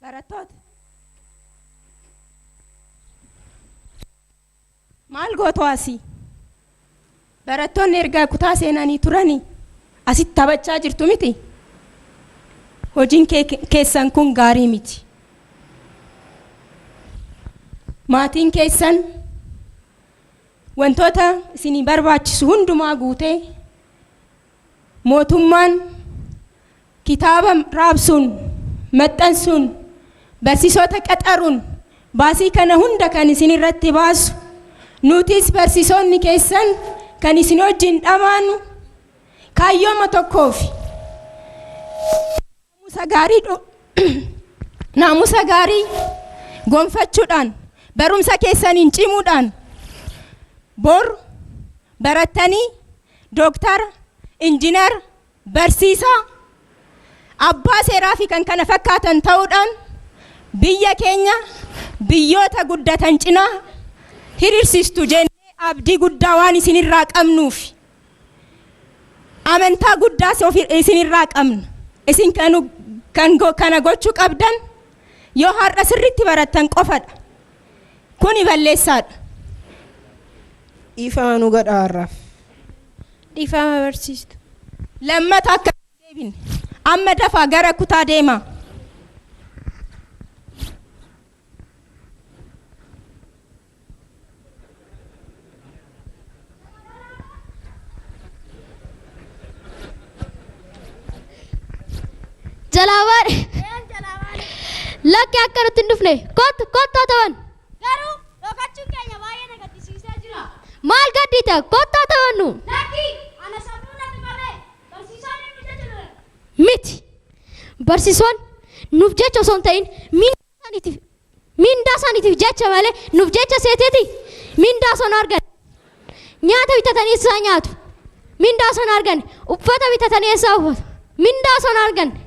Barattoota. Maal gootu asii? Barattoonni erga kutaa seenanii turanii asitti taphachaa jirtu miti? Hojiin keessan kun gaarii miti. Maatiin keessan wantoota isinii barbaachisu hundumaa guutee mootummaan kitaaba raabsuun, maxxansuun, barsiisota qaxaruun baasii kana hunda kan isin irratti baasu nutis barsiisonni keessan kan isin wajjin dhamaanu kaayyooma tokkoofi naamusa gaarii gonfachuudhaan barumsa keessaniin cimuudhaan bor barattanii dooktara, injiinara, barsiisaa, abbaa seeraa fi kan kana fakkaatan ta'uudhaan biyya keenya biyyoota guddatan cinaa hiriirsistu jennee abdii guddaa waan isinirraa qabnuuf amantaa guddaas isinirraa qabna. Isin kan kana gochuu qabdan yoo har'a sirriitti barattan qofadha. Kuni balleessaadha. Dhiifama nu godhaa har'aaf. Dhiifama barsiistu. Lammata akka hin deebine. Amma dafaa gara kutaa deemaa. Jalaa baadhe. Lakki akka nutti hin dhufne. Kottu kottu haa taphannu. Garuu dhokachuun keenya baay'ee na gaddisiisee jira. Maal gaddita? Kottu haa taphannu. Lakki ana sammuu natti qabee barsiisonni nu jecha turan. Miti. Barsiisonni nuuf jecha osoo hin ta'in mindaa isaaniitiif jecha malee nuuf jecha seeteeti mindaa osoo hin argan. Nyaata bitatanii eessaa nyaatu? Mindaa osoo hin arganne. Uffata bitatanii eessaa uffatu? Mindaa osoo hin arganne.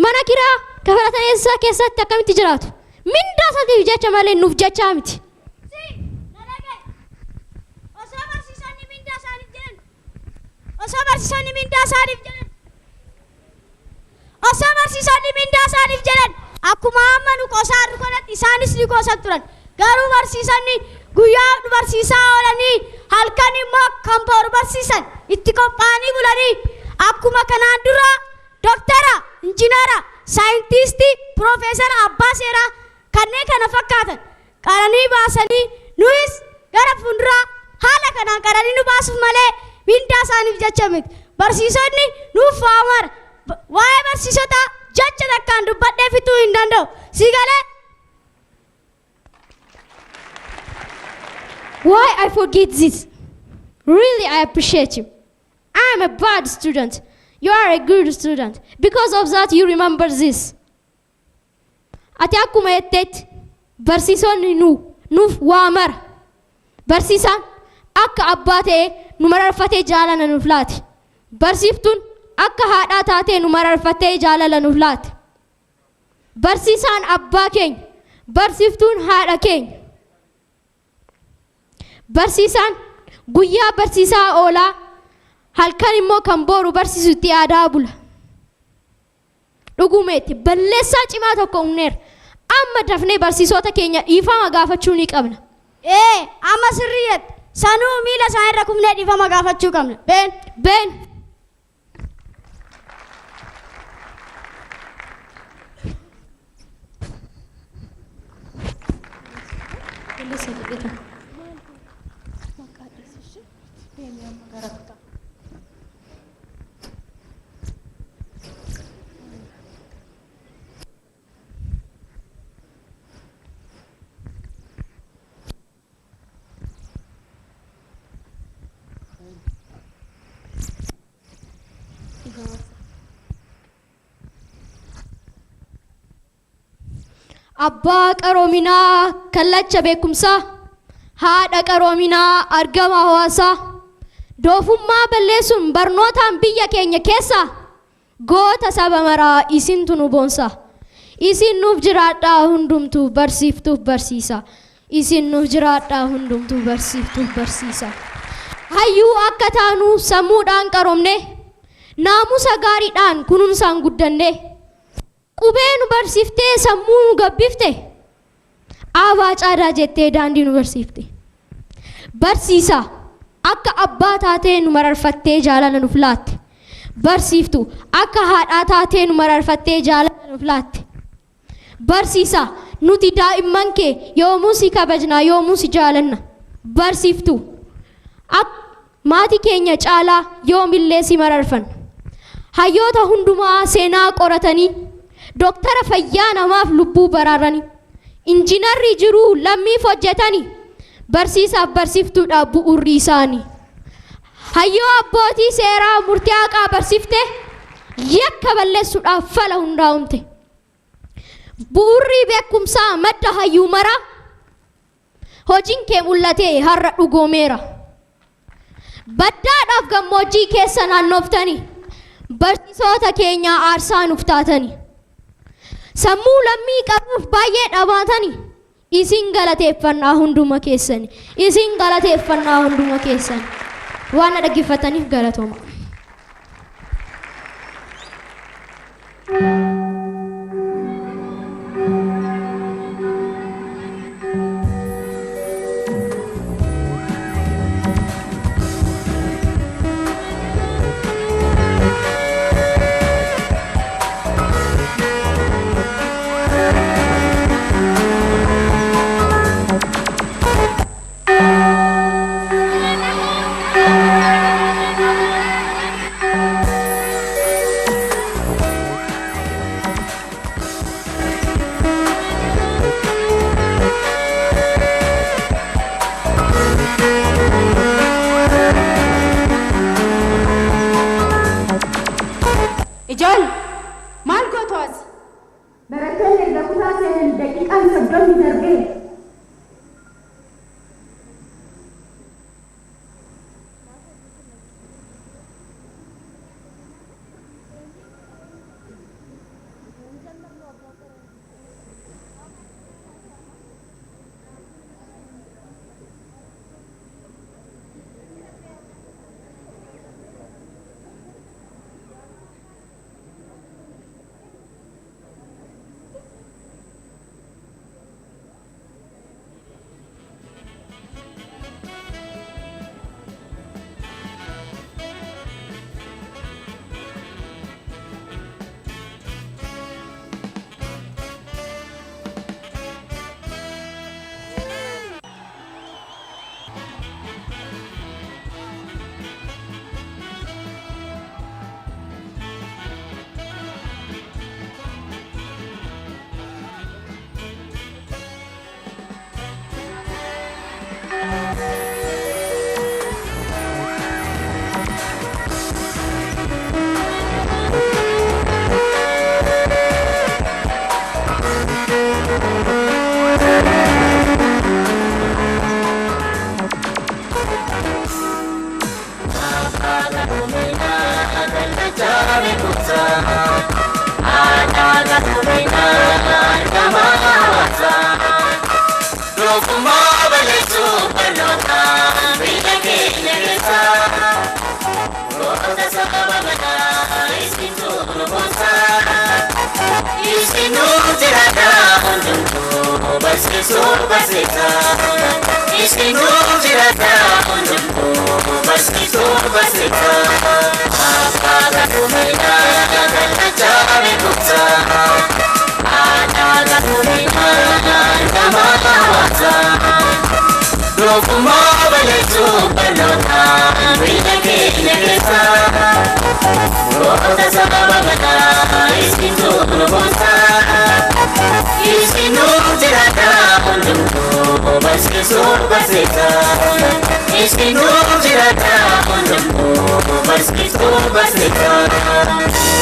Mana kiraa kafalatanii eessaa keessatti akkamitti jiraatu? Mindaa isaaniitiif jecha malee nuuf jechaa miti. Si, na dhaga'i. Osoo barsiisonni mindaa isaaniif jedhan Osoo barsiisonni mindaa isaaniif jedhan Osoo barsiisonni mindaa isaaniif jedhan akkuma amma nu qoosaa jirru kanatti isaanis ni qoosan turan. Garuu barsiisonni guyyaa nu barsiisaa oolanii halkan immoo kan boru barsiisan itti qophaa'anii bulanii akkuma kanaan dura doktara, injinara, saayintiistii, piroofeesara, abbaa seeraa kanneen kana fakkaatan qaranii baasanii nuyis gara fuulduraa haala kanaan qaranii nu baasuuf malee mindaa isaaniif jecha miti. Barsiisonni nuuf waa mara. Waa'ee barsiisotaa jecha takkaan dubbadhee fixuu hin danda'u. Sii galee? Why I forget this? Really, I appreciate you. I am a bad student. You are a good student. Because of that, you remember this. Ati akkuma jetteetti barsiisonni nu nuuf waa mara. Barsiisaan akka abbaa ta'ee nu mararfatee jaalala nuuf laate. Barsiiftuun akka haadhaa taatee nu mararfatee jaalala nuuf laate. Barsiisaan abbaa keenya, barsiiftuun haadha keenya. Barsiisaan guyyaa barsiisaa oolaa halkan immoo kan boru barsiisu itti yaadaa bula. Dhugumeetti balleessaa cimaa tokko uumneerra. Amma dafnee barsiisota keenya dhiifama gaafachuu ni qabna. Ee, amma sirrii jette. Sanuu miila isaanii irra kufnee dhiifama gaafachuu qabna. Been. Been. dhiyeessa jedhetan. Abbaa qaroominaa kallacha beekumsaa, haadha qaroominaa argama hawaasaa, doofummaa balleessuun barnootaan biyya keenya keessa goota saba maraa isintu nu boonsa. Isin nuuf jiraadhaa hundumtuu barsiiftuuf barsiisa. Isin nuuf jiraadhaa hundumtuu barsiiftuuf barsiisa. Hayyuu akka taanu sammuudhaan qaroomne, naamusa gaariidhaan kunuunsaan guddanne. Qubee nu barsiiftee sammuu nu gabbifte, aabaa caadaa jettee daandii nu barsiifte. Barsiisaa akka abbaa taatee nu mararfattee jaalala nuuf laatte. Barsiiftu akka haadhaa taatee nu mararfattee jaalala nuuf laatte. Barsiisaa nuti daa'imman kee yoomuu si kabajnaa yoomuu si jaalanna. Barsiiftu maatii keenya caalaa yoomillee si mararfanna. Hayyoota hundumaa seenaa qoratanii, dooktara fayyaa namaaf lubbuu baraaranii, injiinarri jiruu lammiif hojjetanii, barsiisaaf barsiiftuudha bu'uurri isaanii. Hayyoo abbootii seeraa murtii haqaa barsiifte, yakka balleessuudhaaf fala hundaa'umte. Bu'uurri beekumsaa madda hayyuu maraa, hojiin kee mul'atee har'a dhugoomeera. Baddaadhaaf gammoojjii keessa naannooftanii, barsiisota keenya aarsaa nuuf taatanii, sammuu lammii qabuuf baay'ee dhabaatanii, isin galateeffannaa hunduma keessani, isin galateeffannaa hunduma keessani. Waan na dhaggeeffataniif galatooma. Ijoollee maal gootu as? Barattoonni erga kutaa seenan daqiiqaan 30 darbeera. balleessuu barnoota biyya keenya keessa. Goota sababa kanaa isintu nu boonsa. Isinuu jiraata hundumtuu barsiisuu barsiisa. Isinuu jiraata hundumtuu barsiisuu barsiisa.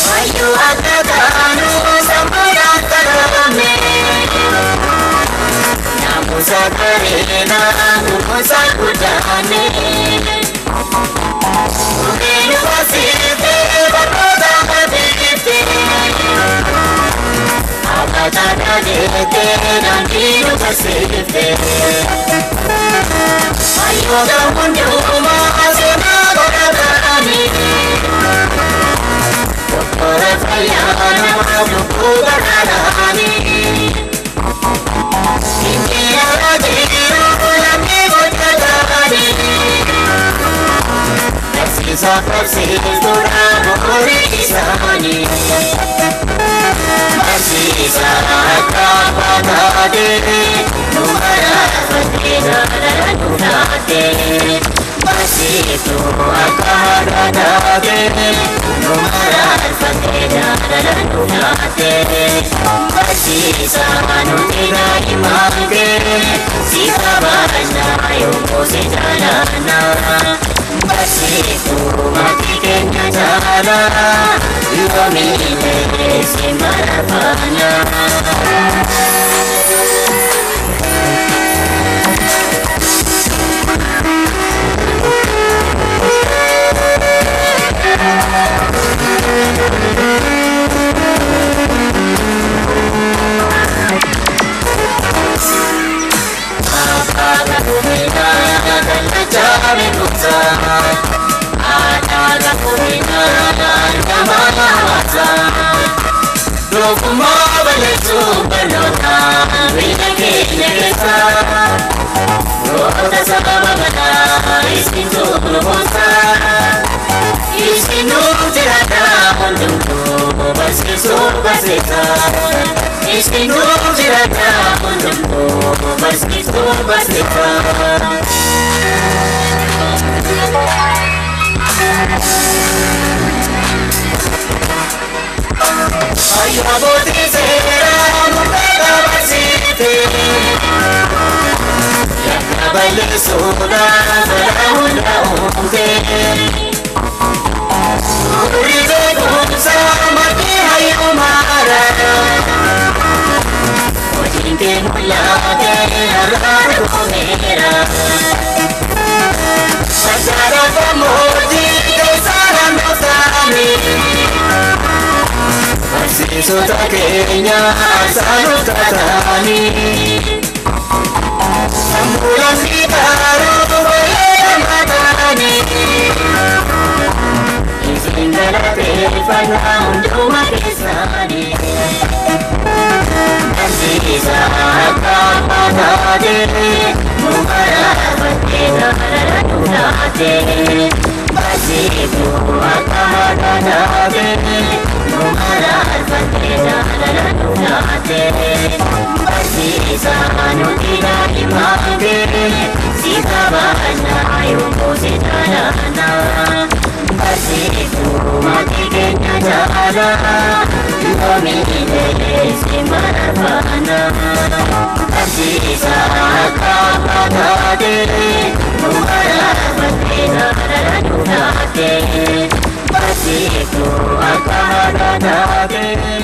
Wayyuu akka taanu sammuudhaan qaramne. Naamusa bareedaa kunuunsa guddaanne. Kunneen barsiiftee barnoota qabeefte. Akka caadaa jettee daandii nu barsiifte. Hayyoota hundumaa seenaa godhatanii. Doktora fayyaa nama lubbuu barbaadanii. Injilaa jiru lammii hojjetanii. Barsiisa barsiistuudha bu'uuri isaanii. Barsiisa akka baataatee nu marafatee jaalala nu taatee. Barsiistuu akka haadha taatee nu marafatee jaalala nu taatee. Barsiisa nuti daa'imman kee si kabajna yommuu si jaalanna. Barsiistuu maatii keenya jaalaa yoomillee si marafanna. Doofummaa balleessuu barnoota biyya keenya keessa. Goota sababa kanaa isintu nu boonsa. Isinuu jiraata hundumtuu barsiisuu barsiisa. Isinuu jiraata hundumtuu barsiisuu barsiisa. Abbootii seeraa murteedha barsiifte. Yakka balleessuudhaan balaa hunda uumte. Umurii beekumsa maddii hayyumaadha. Hojiin kee mul'ate har'a dhumeera. Machaara gammoojjii keessa naannoo ta'anii. Barsiisota keenya saanota ta'anii. Sammuu lammii taaruu fayyadamaa ta'anii. Isin galateeffannaa hunduma keessanii. Barsiisa akka abbaa taatee nu marafattee jaalala nu taatee. Barsiistuu akka haadha taatee nu marafattee jaalala nu taatee. Barsiisa nuti daa'imman kee si kabajna yommuu si jaalanna. Barsiistuu maatii keenya jaalaa yoomillee si marafanna. Barsiisa akka abbaa taatee nu marafattee jaalala nu taatee. Barsiistuu akka haadha taatee.